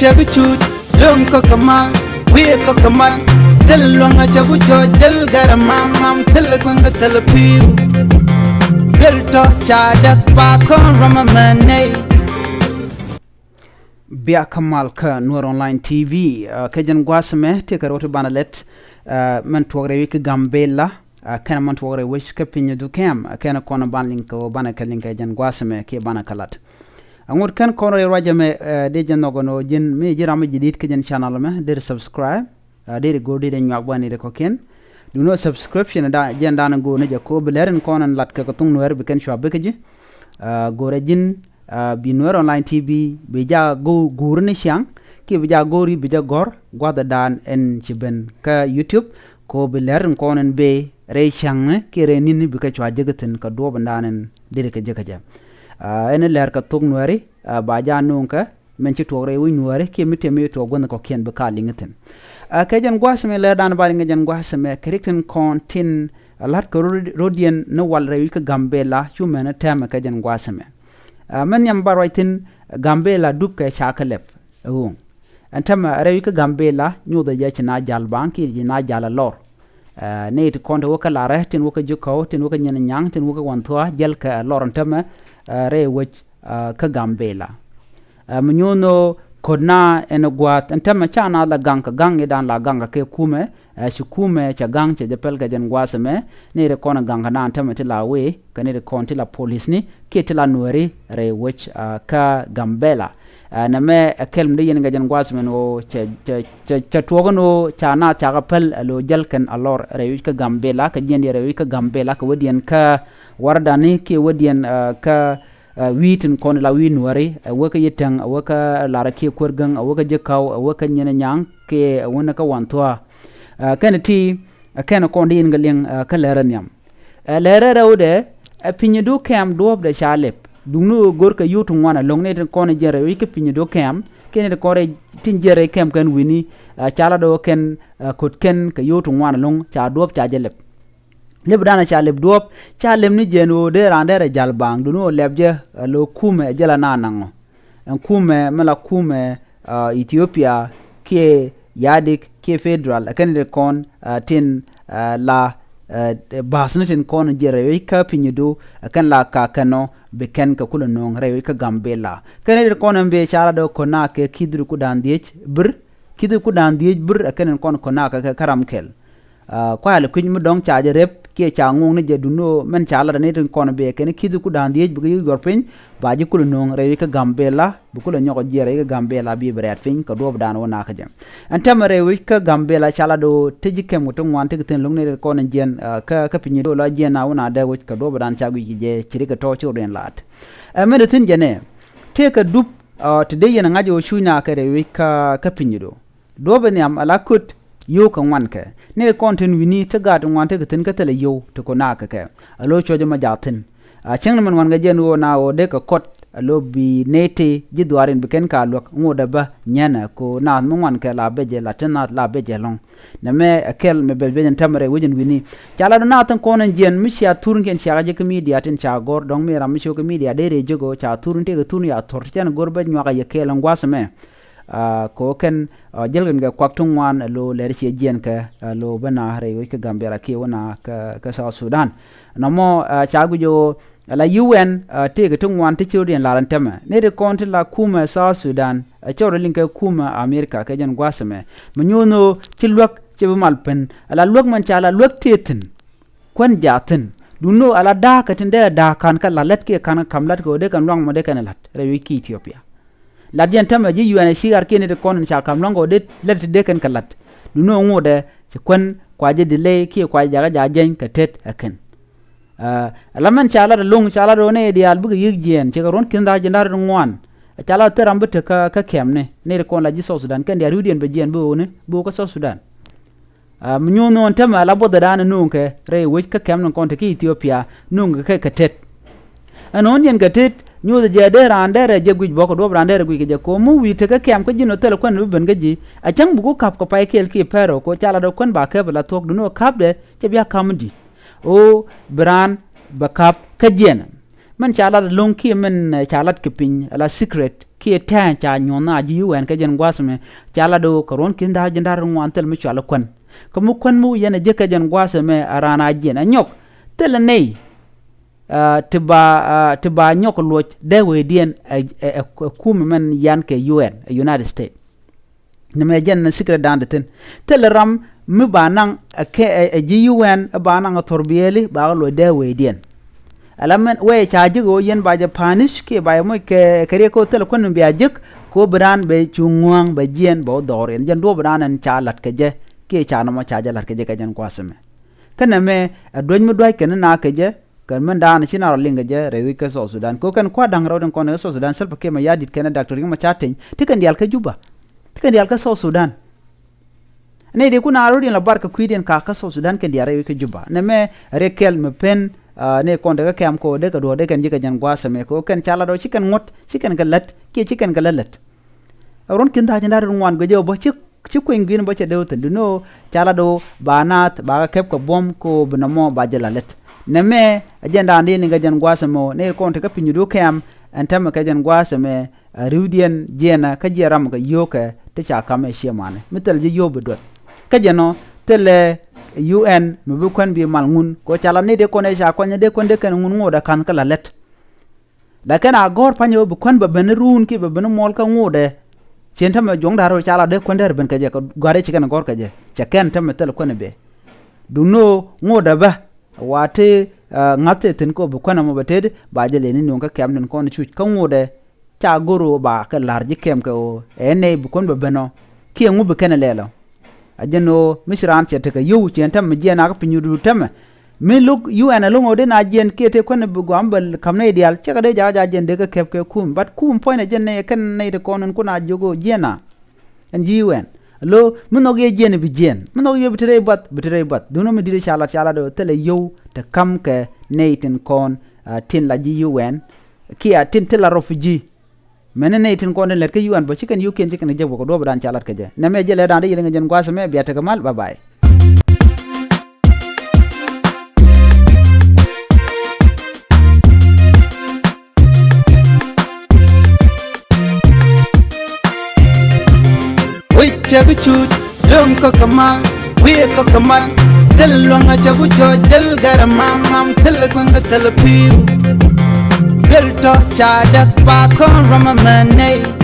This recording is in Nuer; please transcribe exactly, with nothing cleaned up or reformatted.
Cɛ bi cuut lo̱ŋ kä kɛ mal, wi̱i̱ kä kɛ mal. Thil luäŋ a cɛ bi jɔɔc, thil gɛr a mam mam, thil kueŋ kä thil pi̱i̱u. Thil tɔ ca däk pa kɔn ram a mɛ nɛy. Bia kä mal kä Nuer Online T V, ah, kɛ jɛn gua̱a̱th mɛ tëë kɛ rɔ̱ ti banɛ lɛt, ah, mɛn tuɔk rɛy wi̱c kä Gambela, ah, kɛnɛ mɛn tuɔk rɛy wi̱c kä Pinyudu kɛm, ah, kɛnɛ kɔn ban liŋ kɛ ɣöö banɛ kɛ liŋ kɛ jɛn gua̱a̱th mɛ kiɛ banɛ kɛ lat. Aŋot kɛn kɔn rɛy ruacɛ mɛ, eh, dee jɛ nhɔk ɛn ɣöö ji̱n mi ji̱ ram mi ji̱ di̱t kä jɛn channel mɛ, dee subscribe, ah, dee go̱o̱r dee nyuak bä ni rɛ kɔ̱kiɛn. Duŋni ɣöö subscription da, jɛn dan go̱o̱r ni jɛ ko bi lɛr in kɔn in lat kɛ kɛ thuŋ Nuɛɛri bi kɛn cua bik ji̱. Ah, go̱o̱rɛ ji̱n, ah, bi Nuɛɛri Online T V, bi ja go̱o̱r guuri ni ciaŋ, kiɛ bi ja go̱o̱ri bi jɛ gɔ̱r, gua̱th dan ɛn ci ben kä YouTube, ko bi lɛr in kɔn in bee rɛy ciaŋni kiɛ rɛy ni̱ni bi kɛ cua jek thi̱n kɛ duɔɔp in dan in deri kɛ jek kɛ jɛ. Ah, ɛn lɛr kɛ thok Nuɛɛri, ah, ba ja no̱o̱ŋ kɛ, mɛn ci tuɔk rɛy wi̱c Nuɛɛri, kiɛ mi tëë mi tuɔk guänh kɔ̱kiɛn bi ka liŋ thi̱n. Ah, kɛ jɛn gua̱a̱th mɛ lɛr dan ba liŋ kɛ jɛn gua̱a̱th mɛ, kɛ rik tin kɔn tin, ah, la̱t kɛ rot, rot yɛn ni wal rɛy wi̱c kä Gambela, cu mɛn tɛmɛ kɛ jɛn gua̱a̱th mɛ. Ah, mɛn nhiam ba ruac thi̱n Gambela dup kɛ ca kɛ lɛp, ɛ ɣööŋ. Ɛn tɛmɛ rɛy wi̱c kä Gambela, nyothɛ jɛ ci na jal baŋ, kiɛ ci na jal a lɔr. Ah, nɛy ti kɔn ti wä kä Larɛ, tin wä kä Ji̱kɔw, tin wä kä Nyin Nyaŋ, tin wä kä Wanthua, jɛl kɛ lɔr ɛn tämɛ, ah, rɛy wec, ah, kä Gambela. Ah, mi nyuuth ni ɣöö ko̱t na ɛn gua̱a̱th ɛn tämɛ ca na la gaŋ kɛ gaŋ i̱ dan la gaŋ kɛ kɛ kumɛ, ah, ci kumɛ cɛ gaŋ cɛ jɛ pɛl kɛ jɛn gua̱a̱th ɛmɛ, nɛy ti kɔn gaŋ kɛ na ɛn tämɛ ti la wee, kɛ nɛy ti kɔn ti la polisni, kiɛ ti la Nuɛɛri rɛy wec, ah, kä Gambela. Ah, nɛmɛ ɛ kɛl mi dee yɛn kɛ jɛn gua̱a̱th mɛn ɣöö cɛ, cɛ, cɛ, cɛ tuɔɔk ɛn ɣöö ca naath cakɛ päl ɛ lo̱ jäl kɛn a lɔr rɛy wi̱c kä Gambela, kɛ jiɛn diɛn rɛy wi̱c kä Gambela, kɛ wädiɛn kä Wardani, kiɛ wädiɛn, ah, kä, ah, wi̱i̱ tin kɔn la wi̱i̱ Nuɛɛri, ɛ wä kä Yitɛŋ, ɛ wä kä Larɛ kiɛ Kuäär Gäŋ, ɛ wä kä Ji̱kɔw, ɛ wä kä Nyin Nyaŋ, kiɛ ɛ wä ni kä Wanthua. Ah, kɛn ti, ɛ kɛn kɔn dee yɛn kɛ liŋ, ah, kä lɛrɛ nhiam. Ɛ lɛrɛ rɛwdɛ, ɛ Pinyudu kɛm duɔ̱ɔ̱pdɛ ca lɛp. Duŋni ɣöö go̱rkɛ yio̱w ti ŋuan ɛlɔ̱ŋ, nɛy ti kɔn jiɛn rɛy wi̱c kä Pinyudu kɛm, kiɛ nɛy ti kɔn rɛy tin jiɛn rɛy kɛm kɛn wi̱ni, ɛ, ca lat ɣöö kɛn, ɛ, ko̱t kɛn kɛ yio̱w ti ŋuan ɛlɔ̱ŋ, ca duɔ̱ɔ̱p ca jɛ lɛp. Lɛpdan ɛ ca lɛp duɔ̱ɔ̱p, ca lɛp ni jiɛn ɣöö dee raan derɛ jal baŋ, duŋni ɣöö lɛp jɛ, ɛ, lo̱ kumɛ ɛ jɛ la na naŋɔ. Ɛn kumɛ, mi la kumɛ, ah, Ethiopia, kiɛ yadik, kiɛ federal, ɛ kɛn ti kɔn, ah, tin, ah, la, ah, ba̱a̱thni tin kɔn jiɛn rɛy wi̱c kä Pinyudu, ɛ kɛn la ka kɛn ɔ, bi kɛn kɛ kulɛ no̱o̱ŋ rɛy wi̱c kä Gambela. Kɛn ti kɔn ɛn bee ca la dee ko̱n na kɛ ki̱th ri ku da̱a̱n dhieec bir, ki̱th ri ku da̱a̱n dhieec bir, ɛ kɛn kɔn ko̱n na kɛ kɛ ram kɛl. Ah, kuayal kui̱ny mi dɔ̱ŋ ca jɛ rep, kiɛ ca ŋuɔ̱k ni jɛ duŋni ɣöö mɛn ca lat ni tin kɔn bee kɛn ki̱th ku da̱a̱n dhieec bikɛ yi̱k yuɔr piny, ba ji̱ kulɛ no̱o̱ŋ rɛy wi̱c kä Gambela, bi kulɛ nyɔk jiɛɛr rɛy wi̱c kä Gambela bi bi rɛɛt piny kɛ duɔ̱ɔ̱pdan wä nakä jɛ. Ɛn tɛmɛ rɛy wi̱c kä Gambela ca lat ɣöö te ji̱ kɛm kɛ ti ŋuan tekɛ thi̱n lo̱ŋ ni tin kɔn jiɛn, ah, kä, kä Pinyudu la jiɛn na wä na dee wi̱c kɛ duɔ̱ɔ̱pdan ca guic kɛ jɛ ci ri kɛ tɔ̱ ci rot in laat. Ɛ mɛn ti thi̱n jɛ nɛ, tëëkɛ dup, ah, ti dee yɛn ŋa̱c ɣöö cuc na kɛ rɛy wi̱c kä, kä Pinyudu. Duɔ̱ɔ̱p in nhiam ala köt yio̱w kɛ ŋuan kɛ. Ni kɔn tin wi̱ni ti gaat ŋuan ti kɛ thi̱n kä thilɛ yio̱w ti kɔn nakä kɛ. A lo̱ cuɔ̱c ɛmɔ jaak thi̱n. A cäŋ ni mɛn ŋuan kɛ jɛn ɣöö na ɣöö dee kɛ kɔt a lo̱ bi nɛy ti ji̱ dhuaarin bi kɛn ka luäk ŋot ɛ bä nyɛnɛ ko naath mi ŋuan kɛ la becɛ la ti naath la becɛ lɔ̱ŋ. Nɛmɛ ɛ kɛl mɛ bɛc bɛc ɛn tɛmɛ rɛy wec ɛn wi̱ni. Ca la dɔ̱ naath tin kɔn ɛn jiɛn mi cia thurnikiɛn ciakä jɛ kä midia tin ca gɔ̱r dɔ̱ŋ mi ram mi cio̱k kä midia dee rɛy jek ɣöö ca thurni tëëkɛ thurni ca thuɔ̱r ti cɛn go̱r bä nyuak a yɛ kɛɛl ɛn gua̱a̱th ɛmɛ. Ah, kɛ ɣöö kɛn, ah, jäl kɛn kɛ kuak ti ŋuan, ah, lo̱ lɛr ciɛ jiɛn kɛ, ah, lo̱ bä na rɛy wec kä Gambela kiɛ wä na kä, kä South Sudan. Nɔmɔ, ah, ca guic ɣöö, ah, la U N, ah, tëëkɛ ti ŋuan ti ci rot yɛn lar ɛn tɛmɛ. Ni ti kɔn ti la kumɛ South Sudan, ah, cɔr liŋ kɛ kumɛ America kɛ jɛn gua̱a̱th ɛmɛ. Mi nyuuth ni ɣöö ci luäk ci bi mal pen. Ah, la luäk mɛn ca la luäk tëë thi̱n. Kuän jaathin. Duŋni ɣöö ala da̱a̱k kä tin dee da̱a̱k ka̱n kä la̱t lät kiɛ ka̱n kä ka̱m la̱t kɛ ɣöö dee kɛn luaŋ mɔ dee kɛn la̱t rɛy wi̱c kä Ethiopia. La̱t yɛn tämɛ ji̱ U N H C R kiɛ ni ti kɔn in ca ka̱m luaŋ kɛ ɣöö dee lät ti dee kɛn kɛ la̱t. Duŋni ɣöö ŋotdɛ ci kuän kua jɛ delay kiɛ kua jɛ jakä ja̱ jɛny kɛ tet ɛ kɛn. Ah, ala mɛn ca la̱t ɛlɔ̱ŋ ca la̱t ɣöö nɛy diaal bikɛ yi̱k jiɛɛn cikɛ ruɔ̱n ki̱n dha̱a̱c jiɛn da̱r rɛw ŋuan. Ca la̱t thil ram bi tek kä, kä kɛmni nɛy ti kɔn la ji̱ South Sudan kɛn diaal ri̱wdiɛn bɛ jiɛɛn bi ɣööni bi ɣöö kä South Sudan. Ah, mi nyuuth ni ɣän tämɛ ala buɔthɛ da̱a̱n ɛ no̱o̱ŋkɛ rɛy wec kä kɛm ni kɔn te kä Ethiopia no̱o̱ŋkɛ kɛ kɛ tet. Ɛn ɣän yɛn kɛ tet nyuuth jɛ dee raan derɛ jɛ guic bɔk kɛ duɔ̱p raan derɛ guic kɛ jɛ ko̱o̱m mi wi̱i̱ te kä kɛm kä ji̱n ɔ thilɛ kuän bi ben kä ji̱. A cäŋ buk ku ka̱p kɛ pay kɛɛl kiɛ pɛr ɔ ko̱ ca lat ɔ kuän ba kɛp ala thuɔ̱k duŋni ɔ ka̱pdɛ cɛ bia ka̱m mi di̱t. Ɣöö bi raan bɛ ka̱p kä jiɛn. Mɛn ca lat ɛlɔ̱ŋ kiɛ mɛn, eh, ca lat kɛ piny ala secret. kiɛ tɛ̈ɛ̈n ca nyuɔ̱th na ji̱ U N kɛ jɛn gua̱a̱th ɛmɛ, ca lat ɣöö kɛ ruɔ̱n ki̱n da̱r ji̱n da̱r ruɔ̱n tɛl mi cɔal ɛ kuän. Kä mi kuän mi wä yɛn ɛ jek kɛ jɛn gua̱a̱th ɛmɛ, a raan a jiɛn ɛ nyɔk. Thilɛ nɛy, ah, ti ba, ah, ti ba nyɔk luɔc dee wecdiɛn ɛ, ɛ, ɛ, ɛ kum mɛn yan kɛ U N, ɛ United States. Nɛmɛ jɛn ni secret dan di thin. Thilɛ ram mi ba naŋ, ɛ, kɛ, ɛ, ɛ ji̱ U N, ɛ ba naŋ ɛ thor biɛli ba kɛ luɔc dee wecdiɛn. Ala mɛn wee ca ji̱ ɣöö yɛn ba jɛ punish kiɛ ba jɛ moc kɛ, kɛ riɛk kä thilɛ kuän mi bia ji̱k, kɛ ɣöö bi raan bɛ cu ŋuäŋ bɛ jiɛn bɛ wä dhɔriɛn. Jɛn duɔ̱ɔ̱p bi raan ɛn ca la̱t kɛ jɛ kiɛ ca nɔmɔ ca jɛ la̱t kɛ jɛ kɛ jɛn gua̱a̱th ɛmɛ. Kä nɛmɛ ɛ duäc mi dua̱c kɛn na kɛ jɛ, kɛ mɛn da̱a̱n ci na rɔ liŋ kɛ jɛ rɛy wi̱c kä South Sudan. Kɛ ɣöö kɛn kua̱r da̱ŋ rɛw tin kɔn ɛ South Sudan, Salva Kiir Mayardit kɛnɛ Doctor Riek Machar Teny, ti kɛn diaal kä Juba. Ti kɛn diaal kä South Sudan. Nɛy di kun a rot in la bar kɛ kui̱diɛn ka kä South Sudan kɛn diaal rɛy wi̱c kä Juba. Nɛmɛ riɛk kɛl mi pen, ah, nɛy kɔn tekɛ kɛm kɛ ɣöö dekɛ duɔ̱ɔ̱r dekɛn ji̱ kɛ jɛn gua̱a̱th ɛmɛ kɛ ɣöö kɛn ca lat ɣöö ci kɛn ŋuɔ̱t, ci kɛn kɛ lät, kiɛ ci kɛn kɛ lät lät. Ruɔ̱n ki̱n tha̱a̱c in da̱r in ŋuan guic jɛ ɣöö bä ci, ci kueny gui̱n bä cɛ dee wä thi̱n. Duundɛ ɣöö ca lat ɣöö ba naath ba kɛ kɛp kɛ buɔ̱m kɛ ɣöö bi nɔmɔ ba jɛ la lät. Nɛmɛ ɛ jɛn da̱a̱n di ni kɛ jɛn gua̱a̱th ɛmɛ ɣöö nɛy kɔn tekɛ piny du kɛm ɛn täämɛ kɛ jɛn gua̱a̱th ɛmɛ, a ri̱wdiɛn jiɛnä kä jiɛn ram kɛ yio̱o̱kɛ ti ca ka̱m ɛ ciɛ manɛ. Mi thil ji̱ yio̱o̱ bi duɔth. Kä jɛn ɔ thilɛ U N mi bi kuän bi mal ŋun. Kɛ ɣöö ca la ni dee kɔn ɛ ca kuany dee kuän dee kɛn ŋun ŋot ɛ ka̱n kä la lät. Lakin a gɔ̱r pa̱ny ɣöö bi kuän bɛ ben ruun kiɛ bɛ ben muɔl kä ŋot ɛ. Cien tämɛ juɔ̱ŋ da̱r ɣöö ca la dee kuän dee ben kɛ jɛ kɛ gɔ̱a̱r ɛ ci kɛn gɔ̱r kɛ jɛ. Cɛ kɛn tämɛ thil kuän ɛ bɛ. Duundɛ ɣöö ŋot ɛ bä. Wa ti, ah, ŋa̱th tëë thi̱n kɛ ɣöö bi kuän ɛmɔ bɛ tet ba jɛ lëë ni nuɔ̱ŋ kä kɛm tin kɔn cuc kä ŋot ɛ. Ca go̱r ɣöö ba kɛ la̱r ji̱ kɛm kɛ ɣöö ɛ nɛy bi kuän bɛ ben ɔ kiɛ ŋu bi kɛn ɛ lɛl ɔ. A jɛn ɣöö mi ci raan cɛ tekɛ yio̱w ciɛn täämɛ jiɛn a kä piny du täämɛ. Mi lo̱k U N ɛlɔ̱ŋ ɣöö dee na jiɛn kiɛ tëë kuän bi gua̱a̱m bɛ ka̱m nɛy diaal cɛ kɛ dee jakä jakä jiɛn dee kɛ kɛp kɛ kum. But kum puɔ̱nynɛ jɛn nɛy ɛ kɛn nɛy ti kɔn in kun a jiök ɣöö jiɛn a. Ɛn ji̱ U N. Lo mi nhɔk yɛ jiɛn bi jiɛn. Mi nhɔk yɛ bi te rɛy buath, bi te rɛy buath. Duundɛ mi di̱t ca lat, ca lat ɣöö thilɛ yio̱w te ka̱m kɛ nɛy tin kɔn, ah, tin la ji̱ U N. Kiɛ tin thilɛ refugee. Mɛn ni nɛy tin kɔn tin lät kä U N bä ci kɛn yio̱wkiɛn ci kɛn kɛ jek bä kɛ duɔ̱ɔ̱p dan ca lat kɛ jɛ. Nɛmɛ jɛ lɛ dan dee yɛl ŋɛ jɛn gua̱a̱th ɛmɛ bia tekɛ mal. Bye bye. Wi̱c cɛ bi cuc, luŋ kɔk kɛ mal, wi̱i̱ kɔk kɛ mal. Thil luäŋ a cɛ bi cuc, thil gɛr mam mam, thil kueŋ kɛ thil pi̱w. Thil tɔ ca däk pa kɔn ram a mɛn nɛy.